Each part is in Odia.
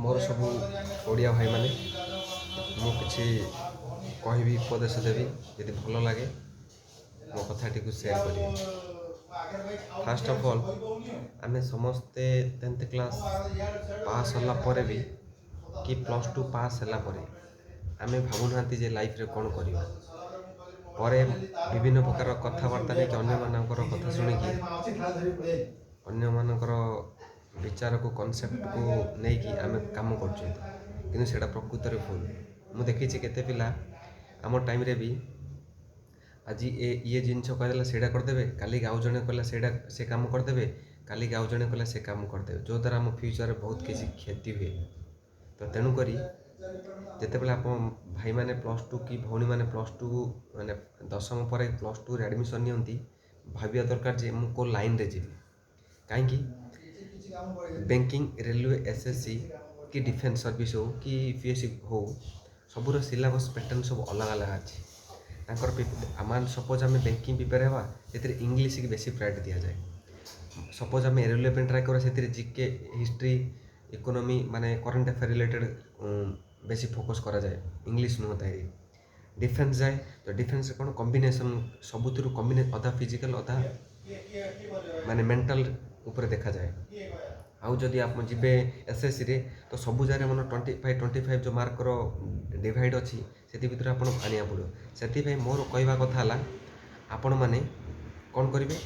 ମୋର ସବୁ ଓଡ଼ିଆ ଭାଇମାନେ, ମୁଁ କିଛି କହିବି, ଉପଦେଶ ଦେବି। ଯଦି ଭଲ ଲାଗେ, ମୋ କଥାଟିକୁ ସେୟାର କରିବେ। ଫାଷ୍ଟ ଅଫ୍ ଅଲ୍, ଆମେ ସମସ୍ତେ 10th class pass ହେଲା ପରେ ବି କି +2 ପାସ୍ ହେଲା ପରେ ଆମେ ଭାବୁନାହାନ୍ତି ଯେ ଲାଇଫ୍ରେ କ'ଣ କରିବା। ପରେ ବିଭିନ୍ନ ପ୍ରକାର କଥାବାର୍ତ୍ତା ନେଇକି, ଅନ୍ୟମାନଙ୍କର କଥା ଶୁଣିକି, ଅନ୍ୟମାନଙ୍କର ବିଚାରକୁ, କନସେପ୍ଟକୁ ନେଇକି ଆମେ କାମ କରୁଛନ୍ତି। କିନ୍ତୁ ସେଇଟା ପ୍ରକୃତରେ ଭୁଲ। ମୁଁ ଦେଖିଛି କେତେ ପିଲା ଆମ ଟାଇମ୍ରେ ବି ଆଜି ଏ ଇଏ ଜିନିଷ କହିଦେଲା, ସେଇଟା କରିଦେବେ। କାଲିକି ଆଉ ଜଣେ କହିଲା, ସେଇଟା ସେ କାମ କରିଦେବେ। କାଲିକି ଆଉ ଜଣେ କହିଲା, ସେ କାମ କରିଦେବେ। ଯଦ୍ୱାରା ଆମ ଫ୍ୟୁଚର୍ରେ ବହୁତ କିଛି କ୍ଷତି ହୁଏ। ତ ତେଣୁକରି ଯେତେବେଳେ ଆପଣ ଭାଇମାନେ +2 କି ଭଉଣୀମାନେ +2, ମାନେ ଦଶମ ପରେ +2ରେ ଆଡ଼ମିସନ୍ ନିଅନ୍ତି, ଭାବିବା ଦରକାର ଯେ ମୁଁ କେଉଁ ଲାଇନ୍ରେ ଯିବି। କାହିଁକି ବ୍ୟାଙ୍କିଂ, ରେଲୱେ, ଏସ୍ଏସ୍ସି କି ଡିଫେନ୍ସ ସର୍ଭିସ୍ ହଉ କି ୟୁପିଏସ୍ସି ହଉ, ସବୁର ସିଲାବସ୍ ପ୍ୟାଟର୍ନ ସବୁ ଅଲଗା ଅଲଗା ଅଛି। ତାଙ୍କର ମାନେ ସପୋଜ୍ ଆମେ ବ୍ୟାଙ୍କିଂ ପ୍ରିପେୟାର ହେବା, ସେଥିରେ ଇଂଲିଶକି ବେଶୀ ପ୍ରାୟୋରିଟି ଦିଆଯାଏ। ସପୋଜ୍ ଆମେ ରେଲୱେ ପାଇଁ ଟ୍ରାଏ କରିବା, ସେଥିରେ ଜିକେ, ହିଷ୍ଟ୍ରି, ଇକୋନୋମି, ମାନେ କରେଣ୍ଟ ଆଫେୟାର ରିଲେଟେଡ଼ ବେଶୀ ଫୋକସ୍ କରାଯାଏ, ଇଂଲିଶ ନୁହଁ ତାହିଁରେ। ଡିଫେନ୍ସ ଯାଏ ତ ଡିଫେନ୍ସରେ କ'ଣ କମ୍ବିନେସନ୍, ସବୁଥିରୁ ଅଧା ଫିଜିକାଲ୍, ଅଧା ମାନେ ମେଣ୍ଟାଲ୍ ଉପରେ ଦେଖାଯାଏ। ଆଉ ଯଦି ଆପଣ ଯିବେ ଏସ୍ଏସ୍ସିରେ, ତ ସବୁ ଜାଗାରେ ମାନେ 25 25 ଯେଉଁ ମାର୍କର ଡିଭାଇଡ଼ ଅଛି, ସେଥି ଭିତରେ ଆପଣ ଆଣିବାକୁ ପଡ଼ିବ। ସେଥିପାଇଁ ମୋର କହିବା କଥା ହେଲା, ଆପଣମାନେ କ'ଣ କରିବେ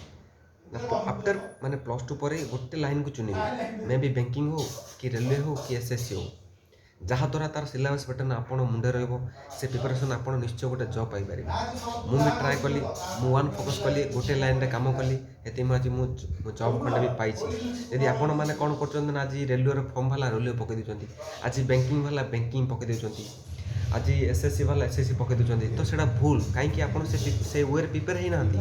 ନା ଆଫ୍ଟର ମାନେ +2 ପରେ ଗୋଟେ ଲାଇନ୍କୁ ଚୁନିବେ, ମେ ବି ବ୍ୟାଙ୍କିଂ ହଉ କି ରେଲୱେ ହଉ କି ଏସ୍ଏସ୍ସି ହଉ, ଯାହାଦ୍ୱାରା ତା'ର ସିଲାବସ୍ ପ୍ୟାଟର୍ନ ଆପଣ ମୁଣ୍ଡରେ ରହିବ। ସେ ପ୍ରିପାରେସନ୍ ଆପଣ ନିଶ୍ଚୟ ଗୋଟେ ଜବ୍ ପାଇପାରିବେ। ମୁଁ ବି ଟ୍ରାଏ କଲି, ମୁଁ ୱାନ୍ ଫୋକସ୍ କଲି, ଗୋଟେ ଲାଇନ୍ରେ କାମ କଲି। ସେଥିପାଇଁ ମୁଁ ଆଜି ମୁଁ ଜବ୍ ଖଣ୍ଡେ ବି ପାଇଛି। ଯଦି ଆପଣମାନେ କ'ଣ କରୁଛନ୍ତି ନା, ଆଜି ରେଲୱେର ଫର୍ମ ବାହାରିଲା, ରେଲୱେ ପକାଇ ଦେଉଛନ୍ତି। ଆଜି ବ୍ୟାଙ୍କିଂ ବାହାରିଲା, ବ୍ୟାଙ୍କିଂ ପକାଇ ଦେଉଛନ୍ତି। ଆଜି ଏସ୍ଏସ୍ସି ବାହାରିଲା, ଏସ୍ଏସ୍ସି ପକାଇ ଦେଉଛନ୍ତି। ତ ସେଇଟା ଭୁଲ। କାହିଁକି ଆପଣ ସେ ୱେରେ ପ୍ରିପେୟାର ହେଇନାହାନ୍ତି।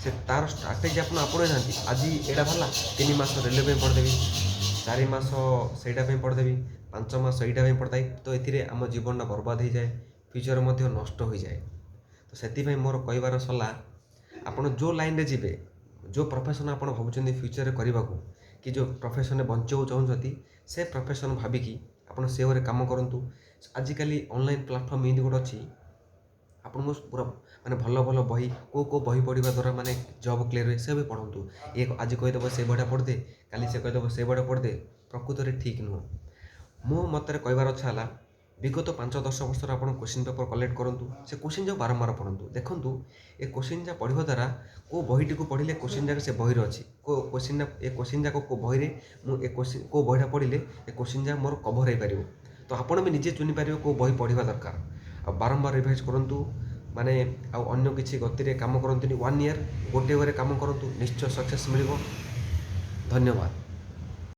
ସେ ତା'ର ଷ୍ଟ୍ରାଟେଜି ଆପଣ ଆପଣେଇ ନାହାନ୍ତି। ଆଜି ଏଇଟା ବାହାରିଲା, 3 ମାସ ରେଲୱେ ପାଇଁ ପଢ଼ିଦେବି, 4 ମାସ ସେଇଟା ପାଇଁ ପଢ଼ିଦେବି, 5 ମାସ ଏଇଟା ପାଇଁ ପଢ଼ିଦେବି। ତ ଏଥିରେ ଆମ ଜୀବନଟା ବର୍ବାଦ ହେଇଯାଏ, ଫ୍ୟୁଚର୍ ମଧ୍ୟ ନଷ୍ଟ ହୋଇଯାଏ। ତ ସେଥିପାଇଁ ମୋର କହିବାର ସଲା, ଆପଣ ଯେଉଁ ଲାଇନ୍ରେ ଯିବେ, ଯେଉଁ ପ୍ରଫେସନ୍ ଆପଣ ଭାବୁଛନ୍ତି ଫ୍ୟୁଚର୍ରେ କରିବାକୁ କି ଯେଉଁ ପ୍ରଫେସନ୍ରେ ବଞ୍ଚିବାକୁ ଚାହୁଁଛନ୍ତି, ସେ ପ୍ରଫେସନ୍ ଭାବିକି ଆପଣ ସେ ୱେରେ କାମ କରନ୍ତୁ। ଆଜିକାଲି ଅନଲାଇନ୍ ପ୍ଲାଟଫର୍ମ ଏମିତି ଗୋଟେ ଅଛି, ଆପଣଙ୍କୁ ପୁରା ମାନେ ଭଲ ଭଲ ବହି, କେଉଁ କେଉଁ ବହି ପଢ଼ିବା ଦ୍ୱାରା ମାନେ ଜବ୍ କ୍ଲିୟର୍ ହୁଏ, ସେ ବି ପଢ଼ନ୍ତୁ। ଇଏ ଆଜି କହିଦେବ ସେ ବହିଟା ପଢ଼ିଦେ, କାଲି ସେ କହିଦେବ ସେ ବହିଟା ପଢ଼ିଦେ, ପ୍ରକୃତରେ ଠିକ୍ ନୁହଁ। ମୋ ମତରେ କହିବାର ଅଛି ହେଲା, ବିଗତ 5-10 ବର୍ଷର ଆପଣ କୋଶ୍ଚିନ୍ ପେପର୍ କଲେକ୍ଟ କରନ୍ତୁ। ସେ କୋଶ୍ଚିନ୍ ଯାକ ବାରମ୍ବାର ପଢ଼ନ୍ତୁ। ଦେଖନ୍ତୁ, ଏ କୋଶ୍ଚିନ୍ ଯାକ ପଢ଼ିବା ଦ୍ୱାରା କେଉଁ ବହିଟିକୁ ପଢ଼ିଲେ କୋଶ୍ଚିନ୍ ଯାକ ସେ ବହିରେ ଅଛି, କେଉଁ କୋଶ୍ଚିନ୍ଟା, ଏ କୋଶ୍ଚିନ୍ ଯାକ କେଉଁ ବହିରେ, ମୁଁ ଏ କୋଶ୍ଚିନ୍ କେଉଁ ବହିଟା ପଢ଼ିଲେ ଏ କୋଶ୍ଚିନ୍ ଯାକ ମୋର କଭର୍ ହେଇପାରିବ। ତ ଆପଣ ବି ନିଜେ ଚୁନିପାରିବେ କେଉଁ ବହି ପଢ଼ିବା ଦରକାର। ଆଉ ବାରମ୍ବାର ରିଭାଇଜ୍ କରନ୍ତୁ, ମାନେ ଆଉ ଅନ୍ୟ କିଛି ଗତିରେ କାମ କରନ୍ତୁନି। ୱାନ୍ ଇୟର୍ ଗୋଟେ ୱେରେ କାମ କରନ୍ତୁ, ନିଶ୍ଚୟ ସକ୍ସେସ୍ ମିଳିବ। ଧନ୍ୟବାଦ।